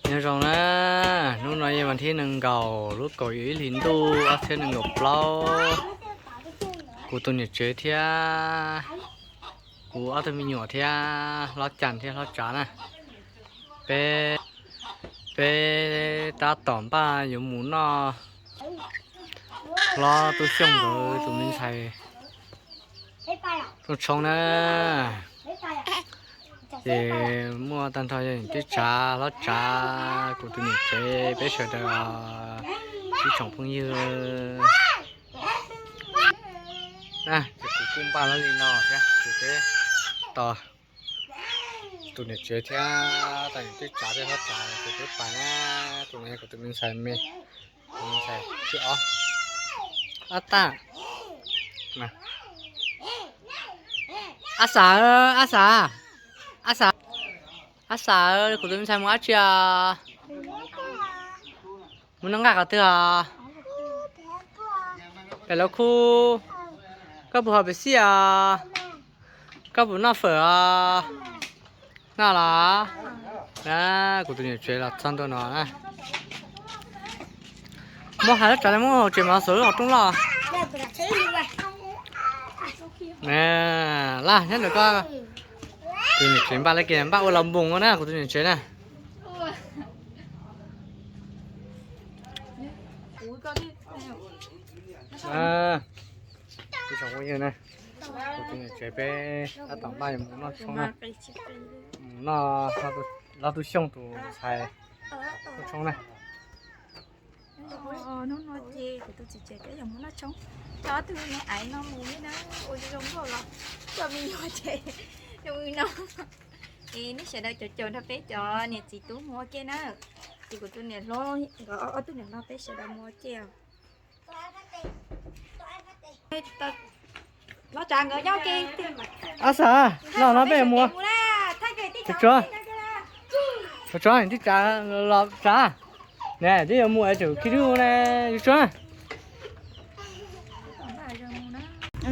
Nyob zoo na, hnub no yog vas thib nees nkaum lub kaum yim ib hlis ntuj ob txhiab nees nkaum plaub. Kuv tus niam tsev thiab kuv ob tug me nyuam thiab hlob Cas thiab hlob Tsav na, peb, peb tab tom npaj yuav mus noj hlob Tub Xyooj nkawd tus me ntxhais rooj tshoob na. Ces muaj tag nrho yog niam tij Tsav, hlob Tsav, kuv tus niam tsev, peb sawv daws ib tsoom phooj ywg. Ces kuv kuj npaj li no thiab ces peb tos tus niam tsev thiab tos niam tij Tsav thiab hlob Tsav ces peb pais na. Tus no yog kuv tus me ntxhais me, tus me ntxhais thib ob. Ab taj, ab xav, ab xav, ab xav, ab xav, kuv tus me ntxhais mus dab tsi os? Mus noj nqaij qhov twg os? Pem lawv khu. Koj puas haus Pepsi os? Koj puas noj fawm os? Noj los? Kuv tus niam tsev los txog ntua no na. Muab hais lub tsav li muab hauv tsev mas xuas lub hauv rooj loj. Laj nyob ntawm koj. Tus niam tsev npaj li kiag npaj ua los npoos na kuv tus niam tsev na. Ib tsoom phooj ywg na, kuv tus niam tsev peb tab tom npaj yuav mus noj tshoob na, mus noj Hlob Tub Xyooj tus ntxhais rooj tshoob na. Hnub no ces kuv tus txiv tsev peb yuav mus noj tshoob, coj ob tug me aiv no mus li na, ua zoo nkauj los coj me nyuam ces zoo li no. Es nej sawv daws caum caum nrog peb cov niam txiv tub mus ua ke na. Ces kuv tus niam hlob nkawd ob tug niam hlob peb sawv daws mus ua ke os. Los tsav nkawd nyob ke. Ab xav, los no peb mus. Tsuag tsuag, tsuag tsuag, tib tsav los tsav. Ne, twb yuav mus es tseem khi dub ne, tsuag tsuag.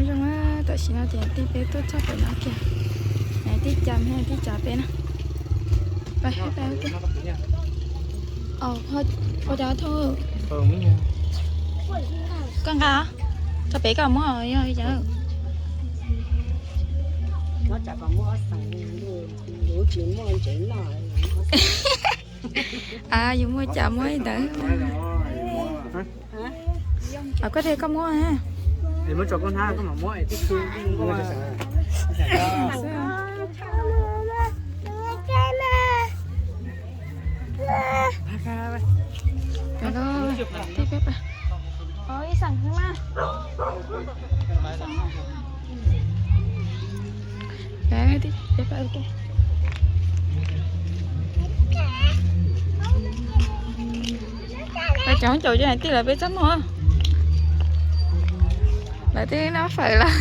Zoo, tam sim no ces tij peb tuaj txog pem no kiag, tij Cas thiab tij Tsav peb na. Ua cas thauj? Koj nqa, tso pem koj muab yog li cas. Yus muaj cas muab li ntawd. Koj tias koj muab. Peb cov caum cov niam tij lawv peb txaj muag, lawv twb noj fawm lawm.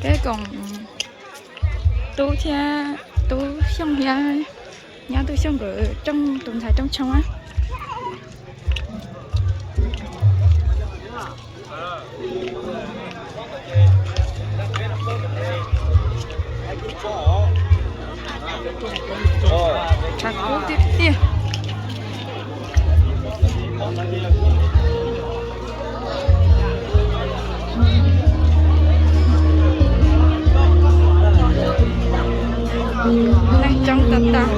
Peb koom Tub thiab Tub Xyooj thiab nyab Tub Xyooj nkawd rooj, tus ntxhais rooj tshoob na. Tshav kub tiag tiag. Neeg coob tag tag.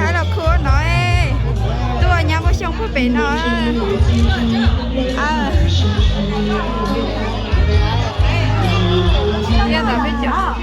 Ab los khu no, tuaj nyab Muaj Xyooj puag pem no. Yog ntawd peb cov.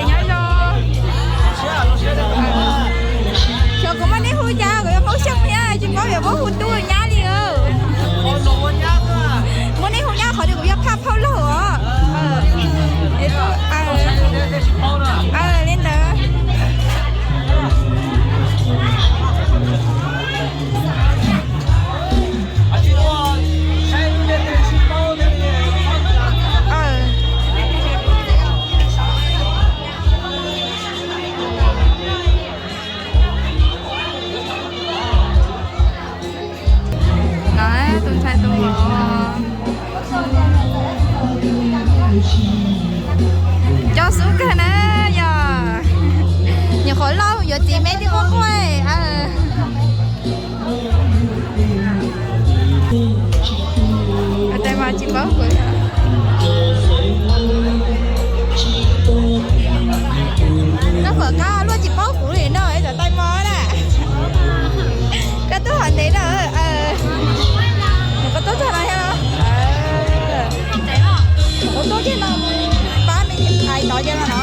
Nyob zoo. Xyov kuv muaj nej hu cas, kuv yog Hmoob Xyooj thiab tsis paub yuav muab hu tub nyab li. Muab nej hu nyab qhov tias kuv yog phaj phauj laug os. Li ntawd. No tus ntxhais tus vauv, coj xub kawg na yog. Nyuam qhuav loj yuav txiv me twb quaj quaj. Tais Mos tsis paub kuv. Noj fawm koj luaj tsis paub kuv li no, cov Tais Mos na. Koj tuaj hov ntev no. Koj tuaj txog no thiab los? Kuv tuaj kiag no, pab me ais tod ces no no.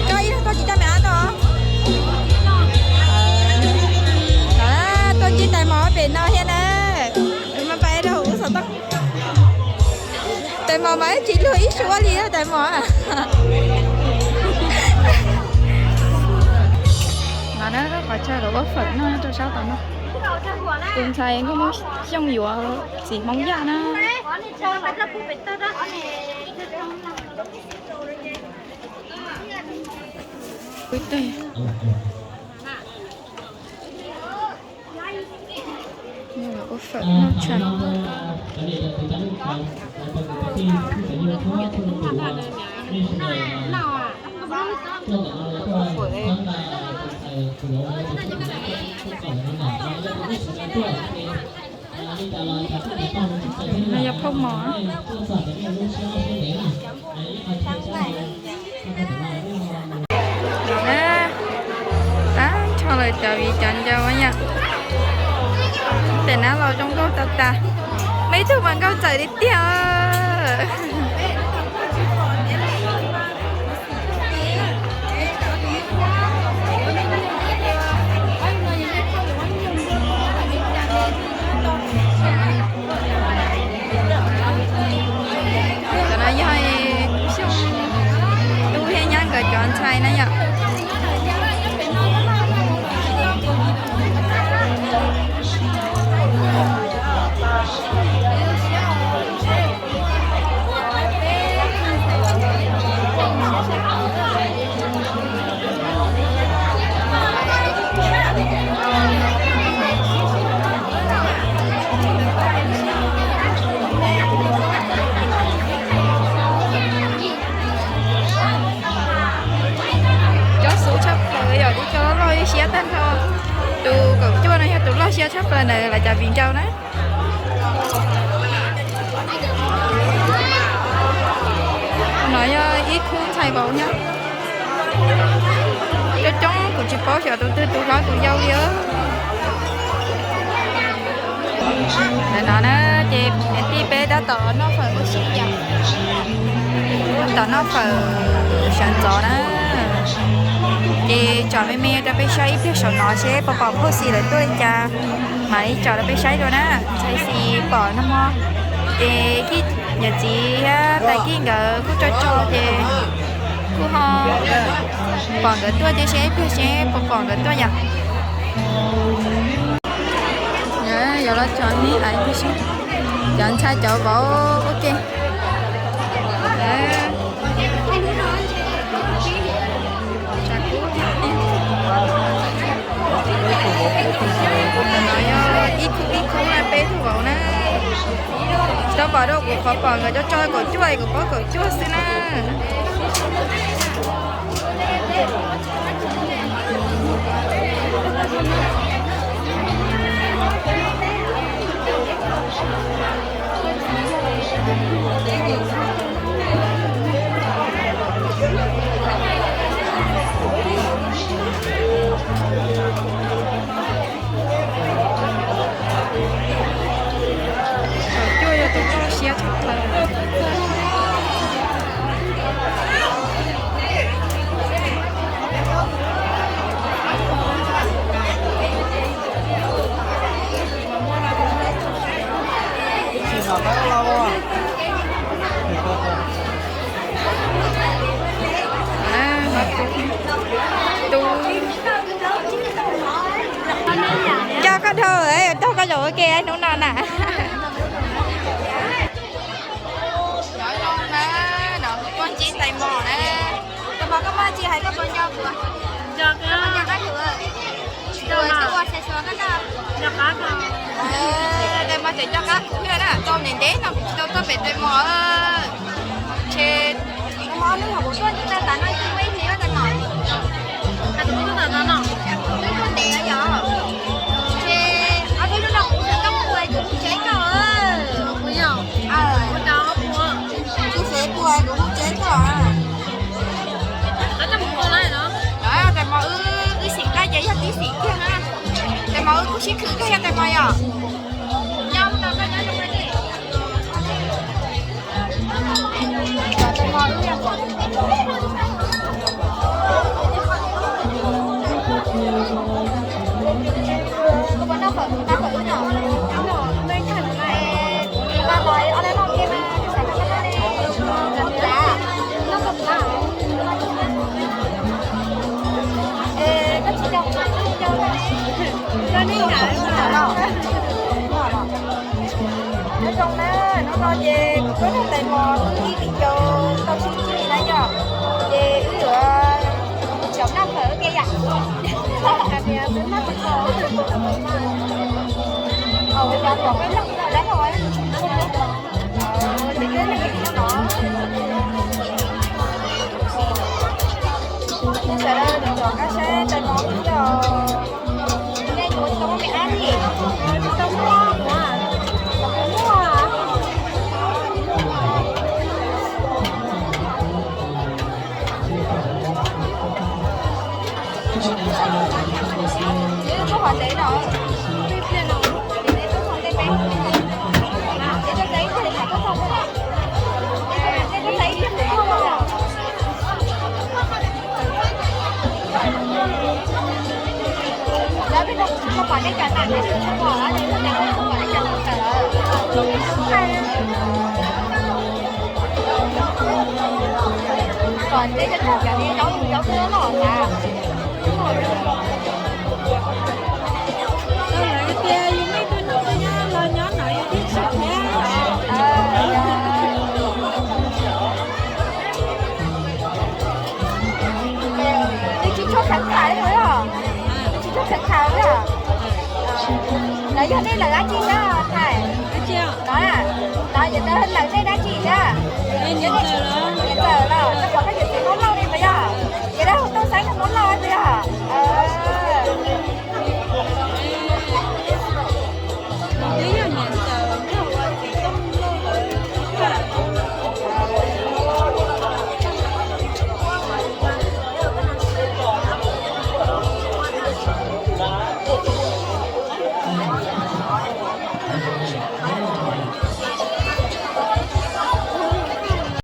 Koj ib leeg tuaj tsis coj me ab tuaj? Tuaj ntsib Tais Mos pem no thiab na. Mas pais rau hauv lub xov tooj. Tais Mos mas tsis luag ib suab li Tais Mos. No na, qhov chaw lawv ua fawm noj rau sab tom no. Tus ntxhais Nkauj Hmoob Xyooj yuav txiv Hmoob Yaj na. Ua fawm noj tshais. No yog phauj mos. Tag nrho lawm cov viv cov ncaus yom. Tej nab los zoo nkauj tas tas. Muaj ib tug mas nkauj txawm li tiag. Cov no yog Xyooj tub thiab nyab nkawd cov ntxhais na yom. Cov xub tshaj plaws yom, ib co loj loj ib siab tag nrho. Tus kaum cuaj no yog tus loj siab tshaj plaws ntawm lawv cov viv ncaus na. No yog ib khub ntxhais vauv nyob. Coob coob kuv tsis paub xyov tus twg tus hlob tus yau li. Ntawm no na ces niam tij peb tab tom noj fawm ua si yom. Tab tom noj fawm sawv ntxov na. Ces tsom me me rau peb saib ib pliag saum no seb puas pom phauj Xis lawv tuaj li cas. Mam li tsom rau peb saib dua na. Ntxhais Xis pom nag hmo ces yawm txiv thiab tais kij nkawd kuj tso tso ces kuj ho pom nkawd tuaj ces seb ib pliag seb puas pom nkawd tuaj yom. Yuav los tso neb ais ib pliag seb. Cov ntxhais cov vauv ua ke. Ib khub ib khub peb tug vauv na. Tsis tau pom dua, kuv qhov pom nkawd tso tso kaum cuaj, kuv paub kaum cuaj xwb na. Dhau, taug koj zaum ua ke hnub no na. Poj ntxib tais mos na. Tais mos koj muaj tsis hais koj puas nco kuv? Koj puas nco qab kuv? Tais mos tseem nco qab kuv thiab na, tau ntev ntev no kuv tsis tau tuaj pem tais mos. Ces tais mos, ob hnub no kuv tuaj ntxiv tau tas no kuv muaj ib hlis tais mos. Tus tuaj ntev yom. Ces ob peb hnub no kuv tseem tuaj mus kuv hu tsev koj. Tus fev pua kuv hu tsev koj. Tais mos wb, wb xim koj ces yog tib xim kiag na. Tais mos wb kuj sib khwv koj yog tais mos yom. Nyob zoo na, hnub no ces kuv tuaj nrog tais mos wb ib viv ncaus tau sib ntsib na yom, ces wb yuav cov noj phawv ua ke yom. Sawv daws rov qab saib tais mos thiab os. Nyob zoo, tsis tau muaj me ab li. Tsis tau muaj, tsis tau muaj. Tuaj qhov tsev no, ib pliag no, ces tuaj qhov ntej peb, ces tuaj txog ib pliag, tuaj txog ib pliag. Lawv peb no kuv tsis tau pom nej cov nam, tsis tau pom, pom nej cov nam tawm lawm. Pom nej cov nam cov ne, cov mus cov tuaj loj tas. Tau lawv tias yus nej tuaj noj tuaj nyob los nyob no yus thiaj tsim thiab. Nws tsis tshua kheev khaws li os. Nws tsis tshua kheev khaws li os. Lawv yog nej lawm dab tsi na thais? No, no yog lawm nej dab tsi thiab? Niam ntxawm los, rau qhov koj yawm txiv Hmoob Lauj li puas yog? Ces lawv hu Tooj Xeeb yog Hmoob Lauj puas yog?